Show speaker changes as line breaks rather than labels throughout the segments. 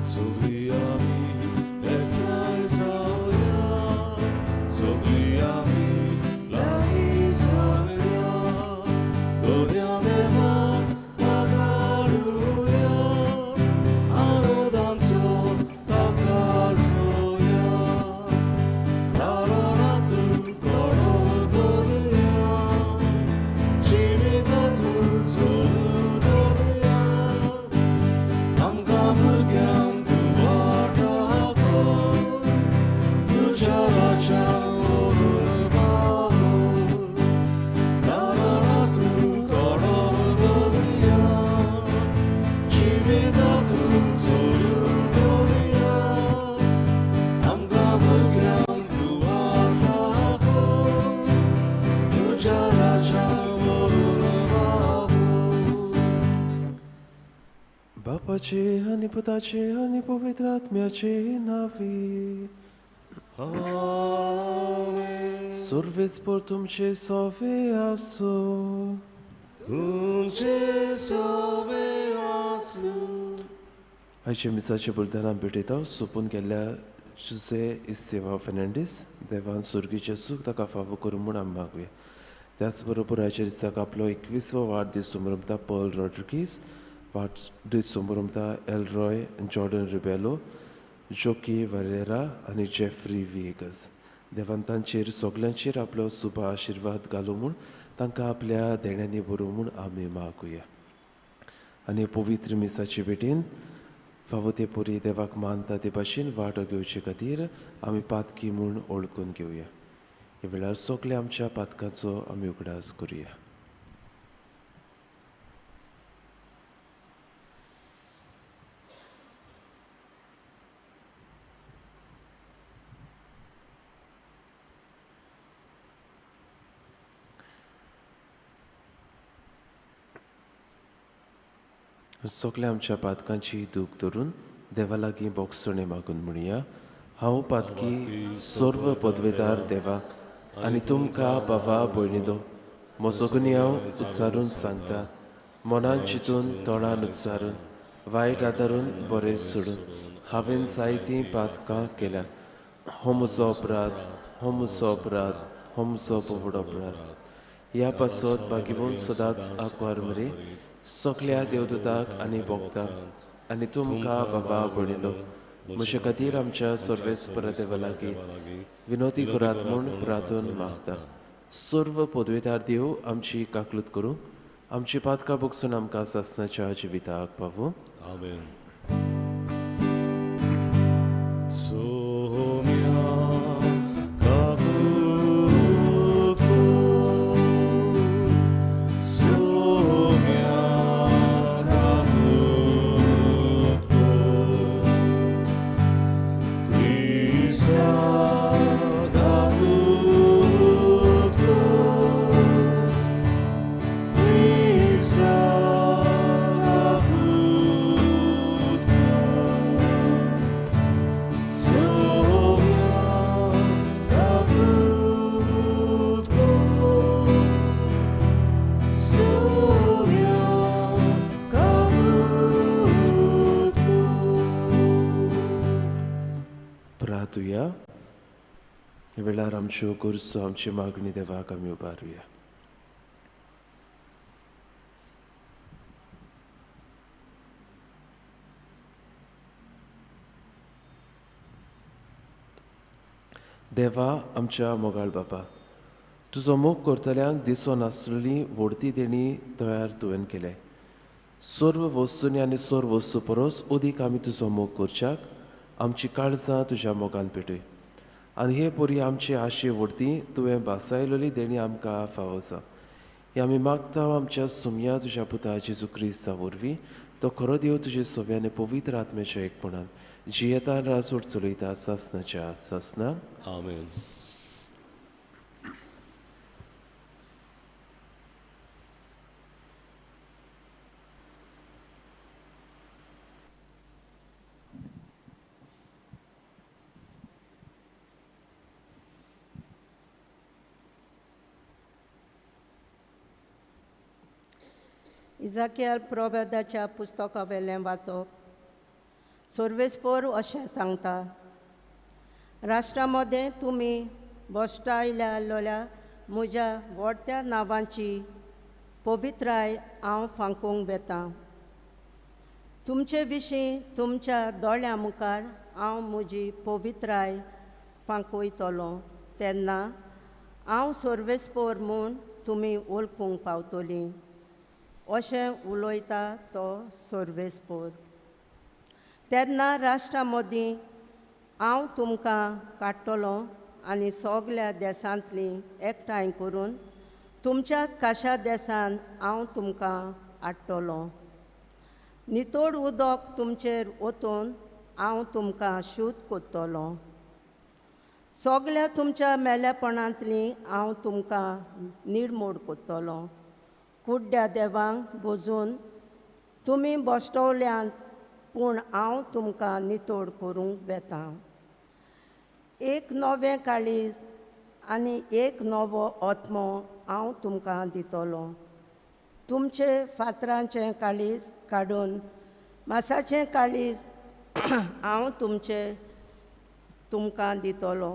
सगळीं आमी एकठांय जावया, सगळीं आमी लागीं जावया, दर्या देवाक वखाणुया, आनंद आमचो ताका जोया, कारणां तूं कडव दवरया, जिवितांत चलू दवरया, आमकां भुरग्यांक तूं वाट दाखय, तुज्या राज्यांत व्हरून पावय, कारणां तूं कडव दवरया, जिवितांत चलू दवरया, आमकां भुरग्यांक तूं वाट दाखय, तुज्या राज्यांत व्हरून पावय.
बापाचे आनी पुताचे आनी पवित्र आत्म्याचे नांवी.
आमेन.
सर्वेस्पर तुमचे सोवे आसूं.
तुमचे सोवे आसूं.
आयच्या मिसाच्या बलिदानां भेटयता सोंपून गेल्ल्या जुजे इस्तेवा फेर्नांडीस देवान सुर्गीचें सूख ताका फावो करूं म्हूण आमी मागुया. त्याच बरोबर आयच्या दिसाक आपलो 21वो वाडदीस समरमता पर्ल रॉड्रिगीस, वाडदीस समरमता एलरॉय जॉर्डन रिबेलो, जोकी वरेरा आनी जेफ्री विएगस. देवान तांचेर सगल्यांचेर आपलो सुबा आशिर्वाद घालूं म्हूण तांकां आपल्या देण्यांनी बरोवं म्हूण आमी मागुया. आनी पवित्र मिसाचे भेटेन फावो ते परी देवाक मानता ते भाशेन वांटो घेवचे खातीर आमी पातकी म्हूण वळखून घेवया. ह्या वेळार सगळे आमच्या पातकाचो आमी उगडास करुया. सगळ्या आमच्या पातकांची दूख धरून देवा लागीं बोगसणे मागून म्हणया, हांव पातकी सर्व पदवेदार देवाक आनी तुमकां बाबा भयणीदो म्हजो गुन्यांव उच्चारून सांगता, मनान चिंतून तोंडान उच्चारून वायट आदारून बरें सोडून हांवें जायतीं पातकां केल्या. हो म्हजो अपराध, हो म्हजो अपराध, हो म्हजो व्हड अपराध. ह्या पासत बागीवन सदांच आकवार मरे सगळ्या देवदूताक आनी भोगताक आनी तुमकां बाबा भयणीदो म्हजे खातीर आमच्या सर्वेस्पर देवा लागीं विनोती करात म्हूण प्रार्थन मागता. सर्व पदवेदार देव आमची काकलूत करूं, आमची पातकां बगसून आमकां सासणाच्या जिविताक पावूं.
आमेन. सोम्या काकूत कर, सोम्या काकूत कर, क्रिस्ता काकूत कर, क्रिस्ता काकूत कर, सोम्या काकूत कर, सोम्या काकूत कर.
प्रार्थुया. ह्या वेळार आमच्यो गरजो आमची मागणी देवाक आमी उबारुया. देवा आमच्या मोगाळ बापा, तुजो मोग करतल्यांक दिसून आसलेली व्हडती देणी तयार तुवें केले. सर्व वस्तूंनी आनी सर्व वस्तू परस अदीक आमी तुजो मोग करच्याक आमची काळजां तुज्या मोगान पेटय आनी हे परी आमची आशे व्हडती तुवें भासायलेली देणी आमकां फावो जा. हे आमी मागता आमच्या सुमया तुज्या पुता जेजू क्रिस्ता वरवीं, तो खरो देव तुजे सोव्या आनी पवित्र आत्म्याच्या एकपणान जियेता राजवट चलयता सासनाच्या सासना.
आमेन.
इजाकियल प्रोवेदाच्या पुस्तका वेलें वाचप. सर्वेस्पोर अशें सांगता, राष्ट्रा मदें तुमी भश्टायल्ल्या म्हज्या व्हडत्या नांवांची पवित्राय हांव फांकूंक वेतां. तुमचे विशीं तुमच्या दोळ्यां मुखार हांव म्हजी पवित्राय फांकयतलो, तेन्ना हांव सर्वेस्पोर म्हूण तुमी वळखूंक पावतलीं, अशें उलयता तो सर्वेस्पोर. तेन्ना राष्ट्रा मदीं हांव तुमकां काडटलो आनी सगल्या देसांतलीं एकठांय करून तुमच्याच खाशा देसान हांव तुमकां हाडटलो. नितळ उदक तुमचेर ओतून हांव तुमकां शुद्ध करतलो. सगल्या तुमच्या मेल्यापणांतलीं हांव तुमकां निर्मोड करतलो. कुड्ड्या देवांक बोजून तुमी बश्टवल्यांत, पूण हांव तुमकां नितळ करूंक वेतां. एक नवें काळीज आनी एक नवो आत्मो हांव तुमकां दितलो. तुमचे फातरांचें काळीज काडून मासाचें काळीज हांव तुमकां दितलो.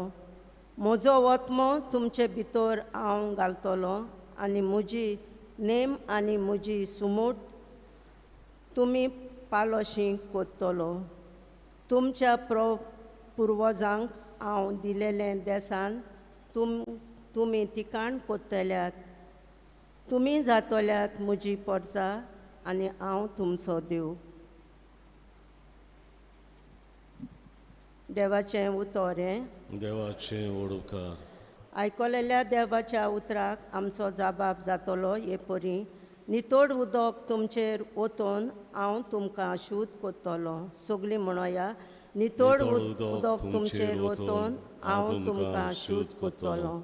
म्हजो आत्मो तुमचे भितर हांव घालतलो आनी म्हजी नेम आनी म्हजी सुमूट तुमी पालोशी कोत्तलो. तुमच्या पुर्वजांक हांव दिलेलें देसान तुमी तिकाण कोत्तल्यात. तुमी जातल्यात म्हजी परजा आनी हांव तुमचो देव. देवाचें उतर हें.
देवाचें उपकार.
आयकलेल्या देवाच्या उतराक आमचो जबाब जातलो हे परी, नितळ उदक तुमचेर ओतून हांव तुमकां शुद्ध करतलो. सगळीं म्हणोया, नितळ उदक तुमचेर ओतून हांव तुमकां शुद्ध करतलो.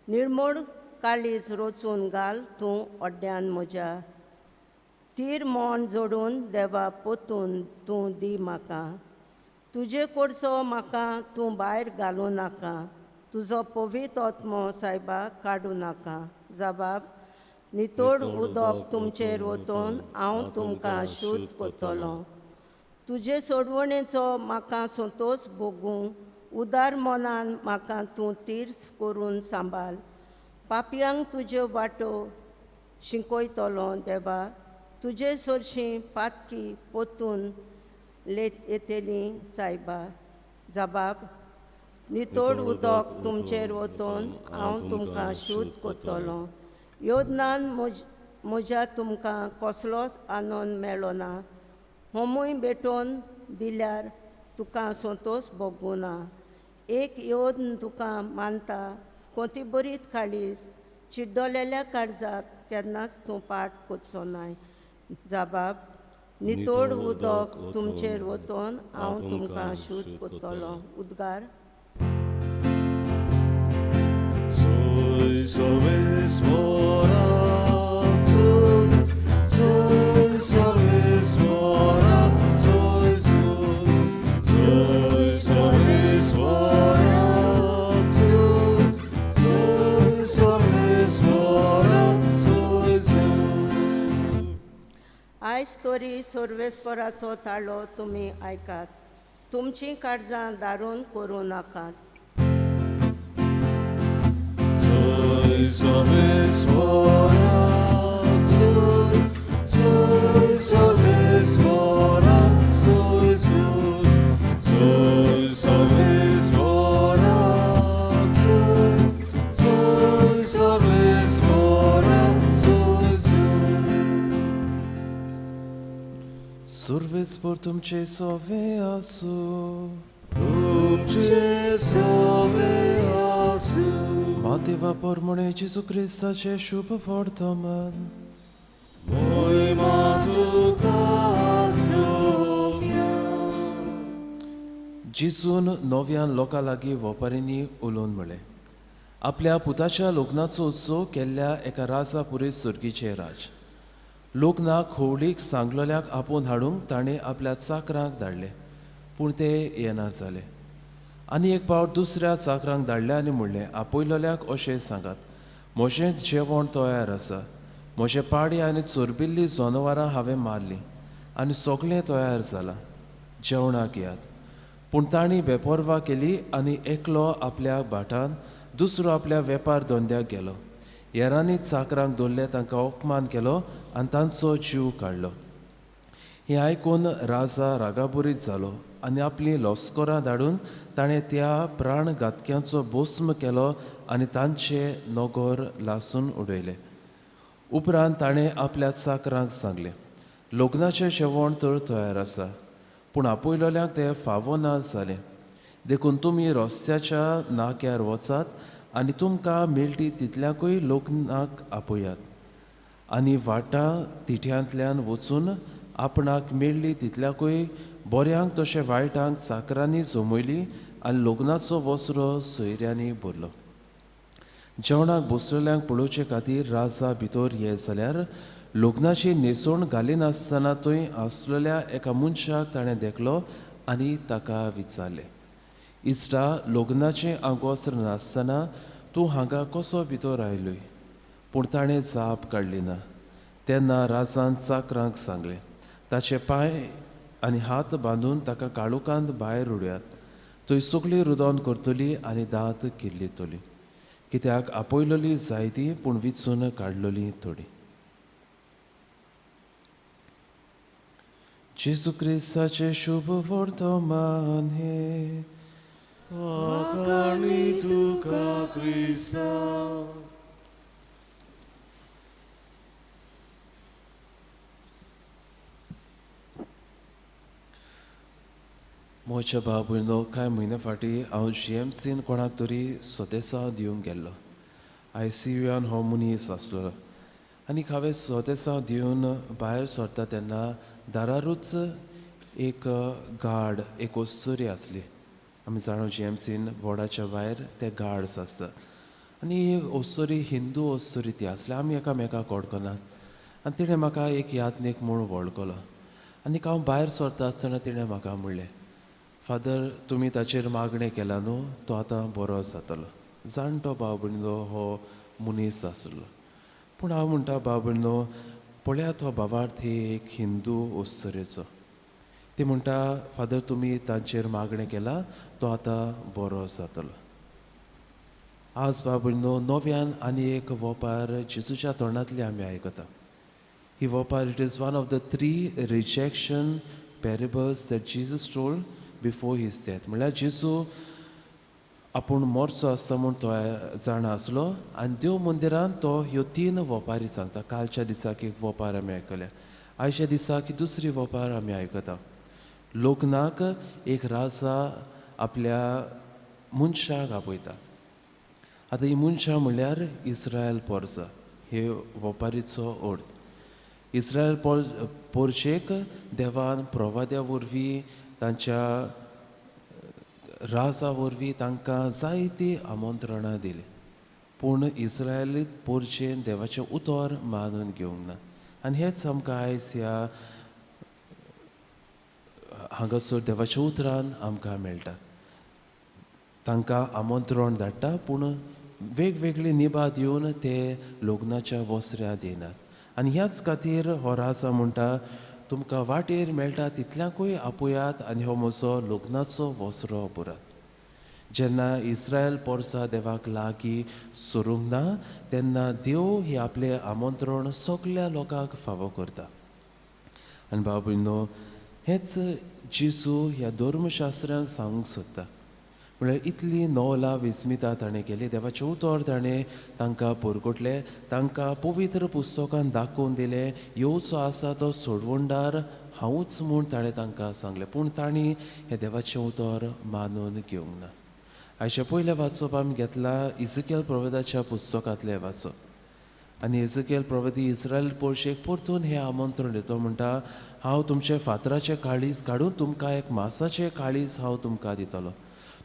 निर्मोड काळीज रोचून घाल तूं अड्ड्यान म्हज्या, तीर मन जोडून देवा पोतून तूं दी म्हाका. तुजे कडचो म्हाका तूं भायर घालूं नाका, तुजो पवित्र आत्मो सायबा काडूं नाका. जबाब, नितळ उदक तुमचेर ओतून हांव तुमकां शुद्ध करतलो. तुजे सोडवणेचो म्हाका संतोश भोगूं, उदार मनान म्हाका तूं तीर्स करून सांबाळ. पापयांक तुज्यो वाटो शिकयतलो देवा, तुजे सरशीं पातकी पोतून येतली सायबा. जबाब, नितळ उदक तुमचेर ओतून हांव तुमकां शुद्ध करतलो. योजनान म्हज्या तुमकां कसलोच आनंद मेळ्ळो ना, होमूय भेटोवन दिल्यार तुका संतोश भोगूं ना. एक योद्न तुका मानता कोती बरीत काळीज, चिड्डलेल्या काळजाक केन्नाच तूं पाट करचो नाय. जबाब, नितळ उदक तुमचेर ओतून हांव तुमकां शुद्ध करतलो. उद्गार. आयज तरी सर्वेस्पराचो ताळो तुमी आयकात, तुमचीं काळजां दारून करूं नाकात.
सर्वेस्पोर तुमचे सोवे आसूं.
तुमचे सोवे आसूं.
मातेवा पोरमणे जेजू क्रिस्ताचें शुभ वर्तमान.
मोहिमा तुका आसूं.
जेजून नव्यान लोकां लागीं वपारींनी उलोवन म्हळें, आपल्या पुताच्या लग्नाचो उत्सव केल्ल्या एका राजा पुरी सर्गीचें राज. लग्नाक होवळीक सांगलोल्याक आपोवन हाडूंक ताणें आपल्या चाकरांक धाडले, पूण ते येना जाले. आनी एक पावट दुसऱ्या चाकरांक धाडले आनी म्हणलें, आपयलोल्याक अशें सांगात, म्हजें जेवण तयार आसा, म्हजे पाडे आनी चोरबिल्ली जनावरां हांवें मारलीं आनी सगळें तयार जालां. जेवणाक येयात. पूण तांणी बेपर्वा केली आनी एकलो आपल्या भाटान, दुसरो आपल्या वेपार धंद्याक गेलो. हेरांनी चाकरांक दवरले, तांकां अपमान केलो आनी तांचो जीव काडलो. हें आयकून राजा रागाबरीत जालो आनी आपलीं लस्करां धाडून ताणें त्या प्राणघातक्यांचो भस्म केलो आनी तांचे नगर लासून उडयलें. उपरांत ताणें आपल्या चाकरांक सांगलें, लग्नाचें जेवण तर तयार आसा, पूण आपयलोल्यांक तें फावो ना जालें. देखून तुमी रस्त्याच्या नाक्यार वचात आनी तुमकां मेळटी तितल्यांकूय लग्नाक आपयात. आनी वाटां तिठ्यांतल्यान वचून आपणाक मेळ्ळी तितल्याकूय बऱ्यांक तशें वायटांक चाकरांनी जमयली आनी लग्नाचो वसरो सोयऱ्यांनी भरलो. जेवणाक बसलेल्यांक पळोवचे खातीर राजा भितर ये जाल्यार लग्नाची न्हेसवण घालिनासतना थंय आसलेल्या एका मनशाक ताणें देखलो आनी ताका विचारलें, इश्टा, लग्नाचें आंगवस्त्र नासतना तूं हांगा कसो भितर आयलोय? पूण ताणें जाप काडली ना. तेन्ना राजान चाकरांक सांगलें, ताचे पांय आनी हात बांदून ताका काळोखांत भायर उडयात, थंय सगळी रुदोन करतली आनी दांत किल्लितली. कित्याक आपयलोली जायती, पूण विचून काडलोली थोडी. जेजू क्रिस्ताचें शुभ वर्तमान हें.
आकाणी तुका क्रिस्ता.
म्हज्या भाव भयणो, कांय म्हयन्या फाटीं हांव जी एम सीन कोणाक तरी सोदेसांव दिवंक गेल्लो. I C यूयान हो मनीस आसलो आनी हांवें सोदेसांव दिवन भायर सरता तेन्ना दारारूच एक गार्ड, एक अस्तुरी आसली. आमी जाणा जी एम सीन वॉर्डाच्या भायर ते गार्ड्स आसता आनी एक अस्तुरी, हिंदू अस्तुरी ती आसली. आमी एकामेकाक वळखनात आनी तिणें म्हाका एक यादनीक म्हूण वळखलो. आनी हांव भायर सरता आसतना तिणें म्हाका म्हणलें, फादर, तुमी ताचेर मागणें केलां न्हू, तो आतां बरो जातलो. जाणटो भाव भयणो हो मनीस आसलो. पूण हांव म्हणटा, भाव भयणो, पळयात हो भावार्थ एक हिंदू अस्तुरेचो. ती म्हणटा, फादर, तुमी तांचेर मागणें केलां, तो आतां बरो जातलो. आज भाव भयणो नव्यान आनी एक वोपार जेजूच्या तोंडांतली आमी आयकता. ही वोपार it is one of the 3 rejection parables that Jesus told before his death. म्हणल्यार जेजू आपूण मरचो आसता म्हूण तो जाणा आसलो आनी देव मंदिरान तो ह्यो 3 वोपारी सांगता. कालच्या दिसाक एक वोपार आमी आयकल्या, आयच्या दिसाक ही दुसरी वोपार आमी आयकता. लग्नाक एक राजा आपल्या मनशाक आपयता. आतां ही मनशां म्हणल्यार इस्रायल पोरजा, हे वोपारीचो अर्थ. इस्रायल पोरचेक देवान प्रवाद्या वरवीं, तांच्या राजा वरवीं तांकां जायतीं आमंत्रणां दिलीं, पूण इस्रायलीत पोरचेन देवाचें उतर मानून घेवंक ना. आनी हेंच आमकां आयज ह्या हांगासर देवाच्या उतरान आमकां मेळटा. तांकां आमंत्रण धाडटा, पूण वेगवेगळी निभां दिवन ते लग्नाच्या वस्त्र्यांत येनात. आनी ह्याच खातीर हो राजा म्हणटा, तुमकां वाटेर मेळटा तितल्यांकूय आपयात आनी हो म्हजो लग्नाचो वसरो पुरात. जेन्ना इस्रायल पोरसा देवाक लागीं सरूंक ना तेन्ना देव हे आपलें आमंत्रण सगल्या लोकांक फावो करता. आनी भाव भयणो, हेंच जेजू ह्या धर्मशास्त्रांक सांगूंक सोदता. म्हणल्यार इतली नवला विस्मिता ताणें केली, देवाचें उतर ताणें तांकां परगटलें, तांकां पवित्र पुस्तकान दाखोवन दिलें, येवचो आसा तो सोडवणदार हांवूच म्हूण ताणें तांकां सांगलें. पूण तांणी हें देवाचें उतर मानून घेवंक ना. आयचें पयलें वाचप आमी घेतलां इजकेल प्रवेदाच्या पुस्तकांतलें वाचप. आनी इजकेल प्रवेदी इस्रायल पोरशेक परतून हें आमंत्रण दिता, म्हणटा, हांव तुमचें फातराचें काळीज काडून तुमकां एक मासाचें काळीज हांव तुमकां दितलो,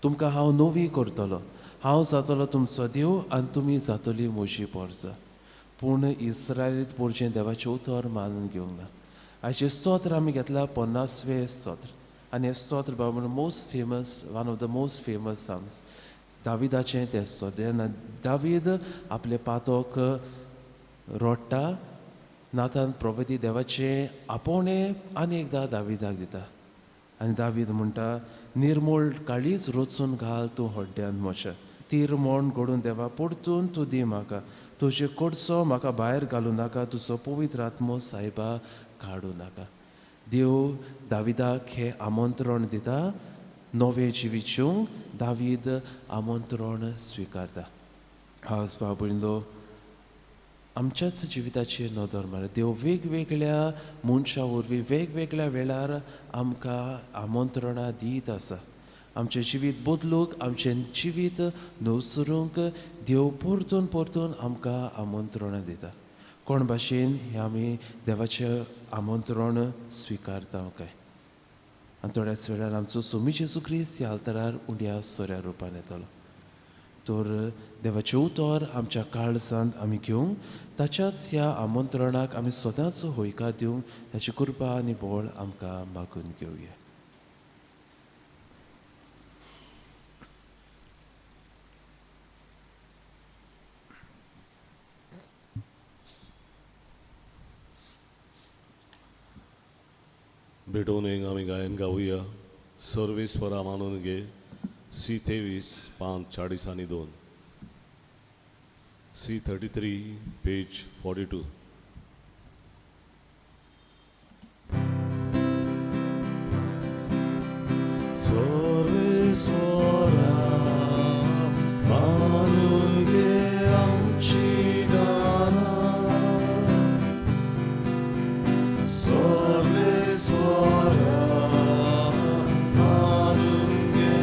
तुमकां हांव नवी करतलो, हांव जातलो तुमचो देव आनी तुमी जातली म्हजी पोरजा. पूण इस्रायलीत पोरचें देवाचें उतर मानून घेवंक ना. आयचें स्तोत्र आमी घेतलां 50वें स्तोत्र. आनी हें स्तोत्र बाबा most famous, one of the most famous psalms, दाविदाचें तें स्तोत्र. जेन्ना दावीद आपले पातोक रोडटा, नातान प्रवेदी देवाचें आपोवणें आनी एकदां दाविदाक दिता. आनी दावीद म्हणटा, निर्मूळ काळीज रचून घाल तूं हड्ड्यान म्हज्या, तीर मोण घडून देवा परतून तूं दी म्हाका, तुजे कडचो म्हाका भायर घालूं नाका, तुजो पवित्र आत्मो सायबा काडूं नाका. देव दाविदाक हें आमंत्रण दिता, नवें जिवीत जिवंक दावीद आमंत्रण स्विकारता. आज भाव भयणींनो, आमच्याच जिविताचेर नदर मार. देव वेगवेगळ्या मनशां वरवीं वेगवेगळ्या वेळार आमकां आमंत्रणां दीत आसा. आमचें जिवीत बदलूंक, आमचें जिवीत नवसरूंक देव परतून परतून आमकां आमंत्रणां दिता. कोण भाशेन हें आमी देवाचें आमंत्रण स्विकारता काय? आनी थोड्याच वेळार आमचो सोमी जेजू क्रिस्त ह्या आल्तारार उंड्या सोऱ्या रुपान येतलो. तर देवाचें उतर आमच्या काळजांत आमी घेवंक, ताच्याच ह्या आमंत्रणाक आमी सदांच हयकार दिवंक ताची कृपा आनी बळ आमकां मागून घेवया.
भेटोवन एक आमी गायन गावया. सर्वेस्परा मानून घे. सी 23 5 40 आनी 2. सी 33 पेज 42. सर्वेस्परा मानून घे आमची दानां, सर्वेस्परा मानून घे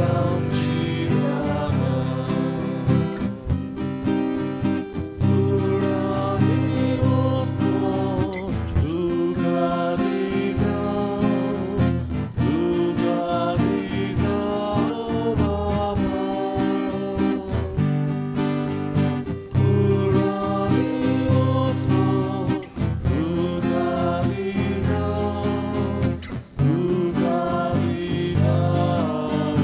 आमची दानां, कुडांनी वतलो तुका दिता, तुका दिता बाबा, कुडांनी वतलो तुका दिता, तुका दिता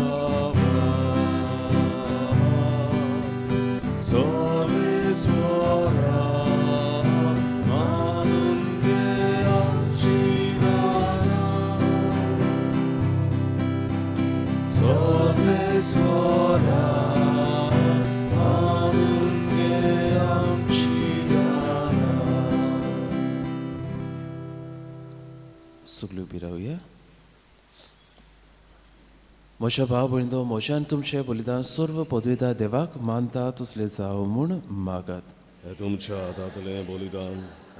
बाबा, सर्वेस्परा मानून घे आमची दानां, सर्वेस्परा मानून घे आमची दानां.
सगळी उबी रावया. म्हज्या भाव भयणींनो, म्हज्या आनी तुमचें बलिदान सर्व पदवेदार देवाक मानता तसलें जावं म्हूण मागात.
हे तुमच्या हातांतलें बलिदान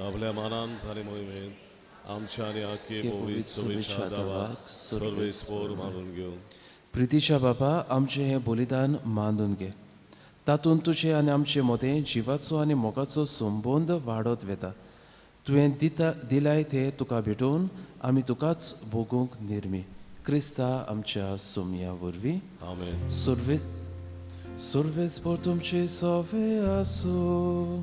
आपल्या मानान आनी मोहिमेन आमच्या आनी आख्खे पवित्र सभेच्या देवाक सर्वेस्पर मानून घेवं.
प्रितीच्या बापा, आमचें हें बलिदान मानून घे. तातूंत तुजें आनी आमचे मदें जिवाचो आनी मोगाचो संबंद वाडत वता. तुवें दिता दिलाय ते तुका भेटोवन आमी तुकाच भोगूंक निर्मी. क्रिस्ता आमच्या सोमया वरवीं.
आमेन.
सर्वेस्पर तुमचे सवे आसूं,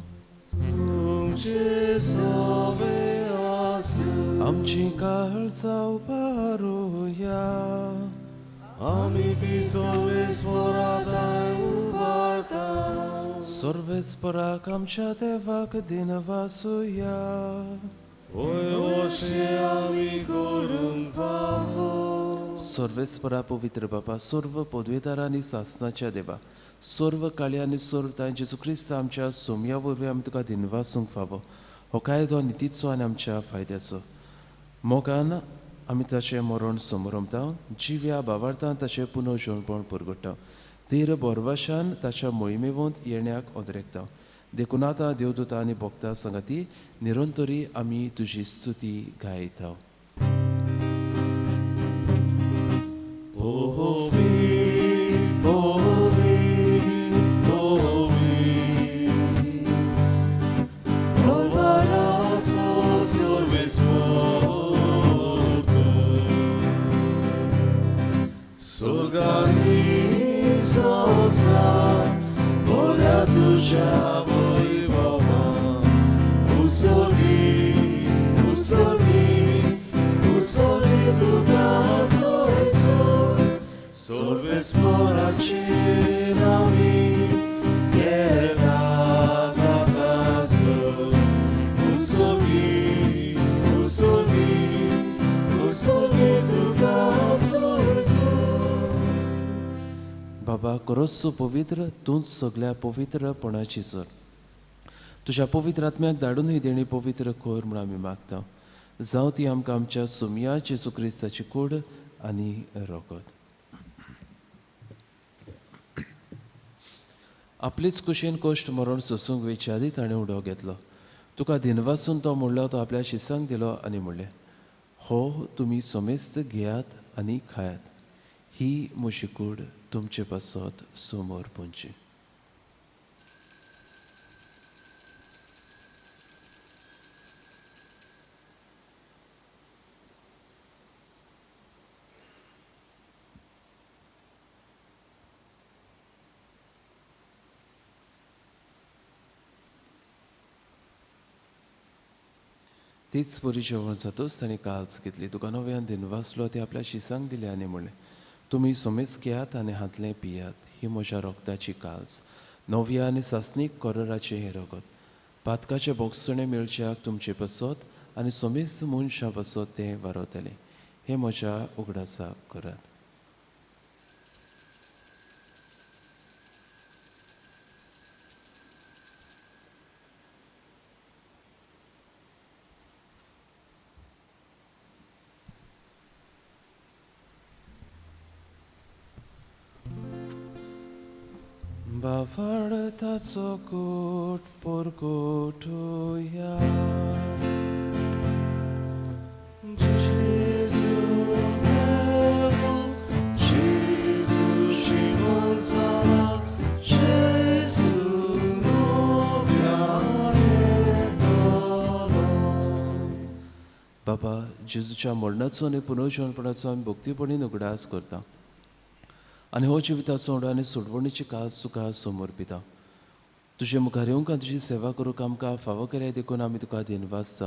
तुमचे सवे आसूं,
आमची काळजां उबारुया,
आमी ती सर्वेस्परा थंय उबारता,
सर्वेस्पराक आमच्या देवाक दिनवासुया.
वय अशें आमी करूंक फावो.
सर्वेस्परा पवित्र बापा, सर्व पदवेदार आनी सासनाच्या देवा, सर्व काळी आनी सर्व तांय जेजू क्रिस्त आमच्या सोमया वरवीं आमी तुका दिनवासूंक फावो. हो कायदो नितीचो आनी आमच्या फायद्याचो. मोगान आमी ताचें मरण समरमता, जिव्या बावार्थान ताचें पुनर्जोणपण परगट्टा, धीर बोरवाशान ताच्या मोहिमेवंत येण्याक ओदरेकता. देखून आतां देवदूता आनी भक्ता संगाती निरंतरी आमी तुजी स्तुती गायता.
Usoghi, usoghi, usoghi tuka.
बाबा खरोच पवित्र, तूंच सगल्या पवित्रपणाची सर. तुज्या पवित्र आत्म्याक धाडून ही देणी पवित्र कर म्हूण आमी मागता. जावं ती आमकां आमच्या सोमया जेजू क्रिस्ताची कूड आनी रगत. आपलीच कुशीन कश्ट मरण सोसूंक वेचे आदी ताणें उडो घेतलो. तुका दिनवासून तो म्हणलो, तो आपल्या शिसांक दिलो आनी म्हणलें, हो तुमी समेस्त घेयात आनी खायात, ही म्हजी कूड तुमचे पासत समोर पुंची. तीच बरी जेवण जातूच ताणें काल्स घेतली. तुका नव्यान दिनवासलो, ती आपल्या शिसांक दिली आनी म्हणलें, तुमी समेज घेयात आनी हांतलें पियात, ही म्हज्या रगताची काल्स, नव्या आनी सासणीक कोरराचें हें रगत. पातकाचें बोगसणें मेळच्याक तुमचे पासत आनी समेस्त मनशां पासत तें वारवतलें. हें म्हज्या उगडासाक करात. बावडताचो कोट परगटुया.
जेजू मेलो, जेजू जिवन जाला, जेजू नव्यान येतलो.
बाबा, जेजूच्या मरणाचो आनी पुनर्जिवनपणाचो आमी भक्तीपणीन उगडास करता आनी हो जिविताचो उडो आनी सोडवणीची काज तुका समर्पिता. तुजे मुखार येवंक आनी तुजी सेवा करूंक आमकां फावो केल्या देखून आमी तुका दिनवासता.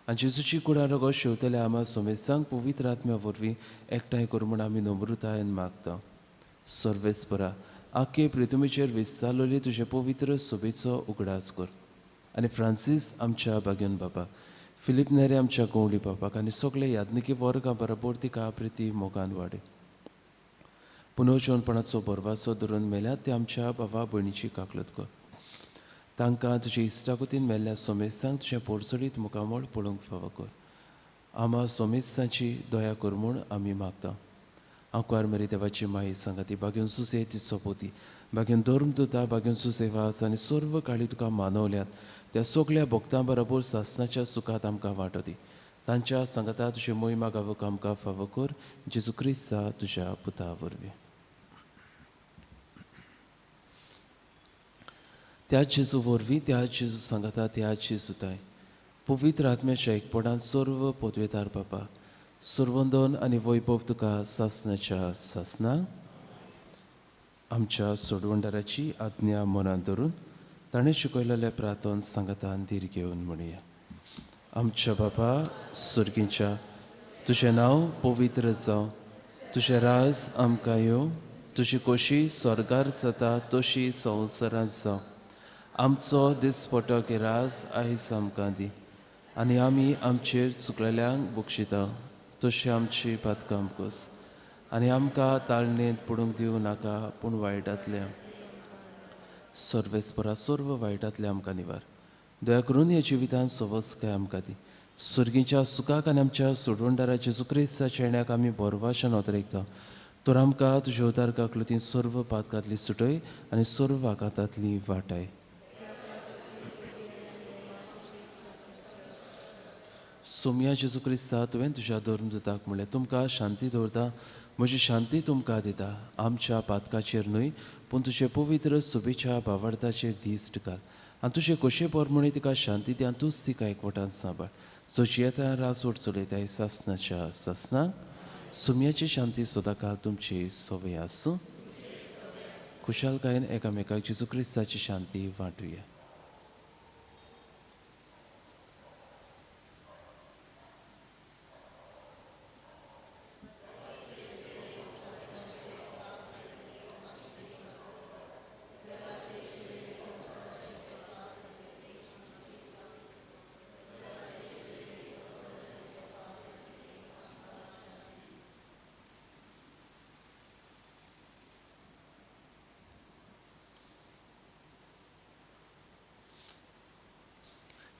आनी जेजूची कुडां रगत शेवतले आमा समेस्तांक पवित्र आत्म्या वरवीं एकठांय कर म्हूण आमी नम्रतायेन मागता. सर्वेस्परा, आख्खे पृथ्वीचेर विस्तारलेली तुजे पवित्र सोबेचो उगडास कर आनी फ्रांसीस आमच्या बागेन बापाक, फिलीप नेरे आमच्या गवळी बापाक आनी सगळे यादनिकी वर्गा बरोबर तिका प्रिती मोगान वाडय. पुनर्जिवनपणाचो बरवासो धरून मेल्यात ते आमच्या बाबा भयणीची काकलत कर. तांकां तुजे इश्टागतीन मेल्ल्या सोमेस्तांक तुजें पोरचडीत मुखामळ पळोवंक फावो कर. आमा सोमेस्तांची दया कर म्हूण आमी मागता. आंकवार मेरी देवाची माई सांगाती, बागेवन सुसे तिचो पोती, बागेवन धर्म दुता, बागेवन सुसेवास आनी सर्व काळी तुका मानवल्यात त्या सगल्या भक्तां बरोबर सासनाच्या सुखांत आमकां वांटो दी. तांच्या सांगाता तुजी मोहिमा गावूंक आमकां फावो कर, जेजू क्रिस्ता तुज्या पुता वरवीं. त्या जेजू वरवीं, त्या जेजू सांगाता, त्या जेजू ताय पवित्र आत्म्याच्या एकपणान सर्व पदवेदार बापा, सर्वंदन आनी वैभव तुका सासनाच्या सासना. आमच्या सोडवणदाराची आज्ञा मनांत धरून ताणें शिकयलेलें प्रार्थन सांगातान धीर घेवन म्हणया. आमच्या बापा सुर्गीच्या, तुजें नांव पवित्र जावं, तुजें राज आमकां येवं, तुजी कोशी स्वर्गार जाता तशी संवसारांत जावं. आमचो दिसपटो राज आयज आमकां दी आनी आमी आमचेर चुकलेल्यांक बक्षिता तशी आमची पातकां कोस आनी आमकां ताळणेंत पडूंक दिवं नाका, पूण वायटांतल्या सर्वेस्परा सर्व वायटांतल्या आमकां निवार. दया करून ह्या जिवितांत सवसकाय आमकां दी. सुर्गीच्या सुखाक आनी आमच्या सोडवणदारा जेजू क्रिस्ताच्या येण्याक आमी बोरवाशान ओतरेकता. तर आमकां तुज्या उदार काकलुतीन सर्व पातकांतली सुटय आनी सर्व आघातांतली वाटाय. सोमया जेजू क्रिस्ता, तुवें तुज्या धर्मदूताक म्हणलें, तुमकां शांती दवरता, म्हजी शांती तुमकां दिता. आमच्या पातकाचेर न्हय, पूण तुजे पवित्र सुबेच्या भावार्थाचेर दीस घाल आनी तुजे खोशे प्रमाणे तिका शांती दी आनी तूंच तिका एकवटान सांबाळ. जो जियेता राजवट चलयता सासनाच्या सासनाक. सुमयाची शांती सदांकाळ तुमची सवय आसूं. खुशालकायेन एकामेकाक जेजू क्रिस्ताची शांती वांटुया.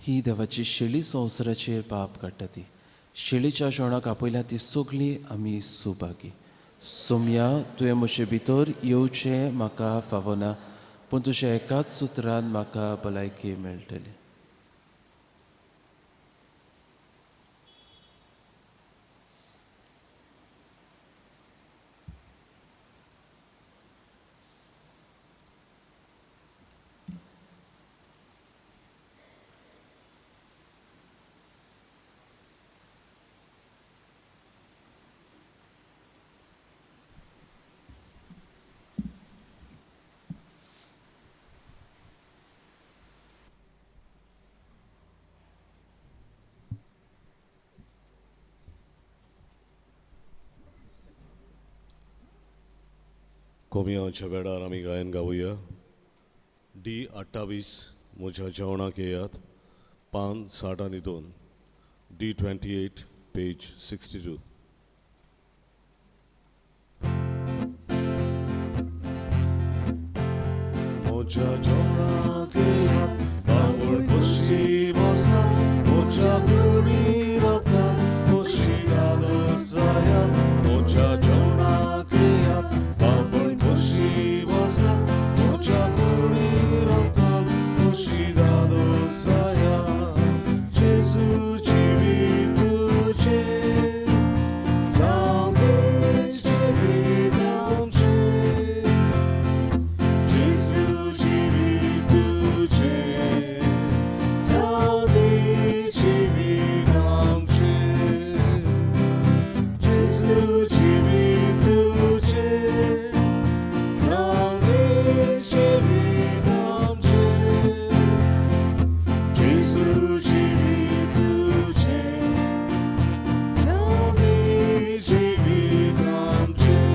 ही देवाची शेळी संवसाराचेर पाप काडटा ती शेळीच्या जेवणाक आपयल्या ती सगळी आमी सुभागी. सोमया तुवें म्हजे भितर येवचें म्हाका फावना, पूण तुज्या एकाच सुत्रान म्हाका भलायकी मेळटली.
कोमियांच्या वेळार आमी गायन गावया. डी 28 म्हज्या जेवणाक येयात, पान 62, डी 28 पेज 62. म्हज्या जेवणाक येयात, बाबूळ खोशी बसात, म्हज्या कुडी रोखात खोशी घालून जायात. म्हज्या जेवणाक येयात, बाबूळ खोशी बसात, म्हज्या कुडी रोखात खोशी घालून जायात. जेजू जिवीत तुजें जावं तें जिवीत आमचें, जेजू जिवीत तुजें जावं तें जिवीत आमचें, जेजू जिवीत तुजें जावं तें जिवीत आमचें, जेजू जिवीत तुजें जावं तें जिवीत आमचें.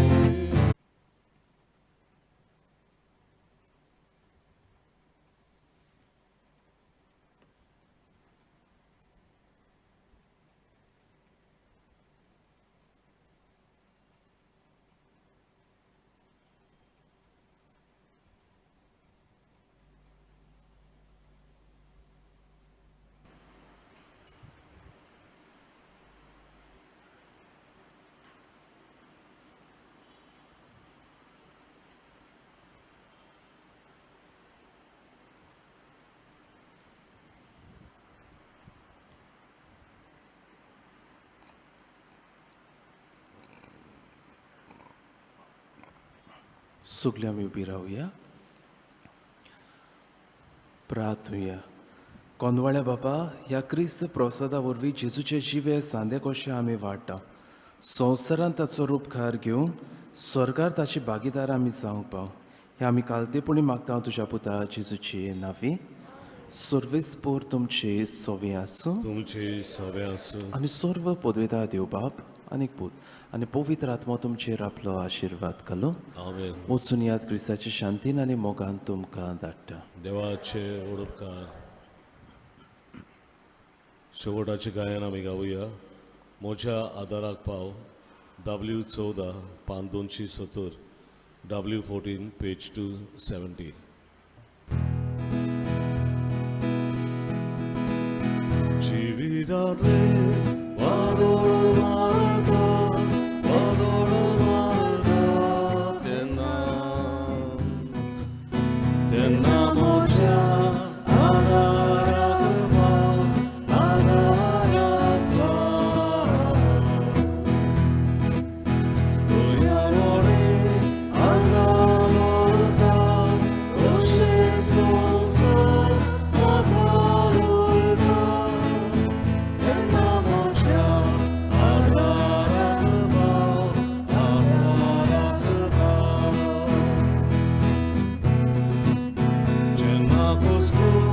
सगळीं आमी उबी रावया, प्रार्थुया. कोंदवाळ्या बाबा, ह्या क्रिस्त प्रसादा वरवीं जेजूचे जिवे सांदे कशे आमी वाडटा, संवसारांत ताचो रूपकार घेवन स्वर्गार ताची भागीदार आमी जावंक पाव, हें आमी कालतेपणी मागता तुज्या पुता जेजूची नांवी. सर्वेस्पोर तुमचे सोवे आसूं,
तुमचे सवे आसूं.
आनी सर्व पदवेता देव बाप आनी पूत आनी पवित्र आत्मो तुमचेर आपलो आशिर्वाद घालूं.
आमेन.
वचून याद क्रिस्ताचे शांतीन आनी मोगान तुमकां धाडटा.
देवाचे उपकार. शेवटाचें गायन आमी गावया. म्हज्या आदाराक पाव, डब्ल्यू 14 पान 270, डब्ल्यू 14 पेज 270. जिवितांतले वादळ मारता, वादळ मारता तेन्ना, तेन्ना म्हज्या आदाराक पाव, आदाराक पाव. तुज्या वडे आंगा वळता, अशें संवसार म्हाका रोयता. तेन्ना म्हज्या आदाराक पाव, आदाराक पाव. जेन्ना कसलो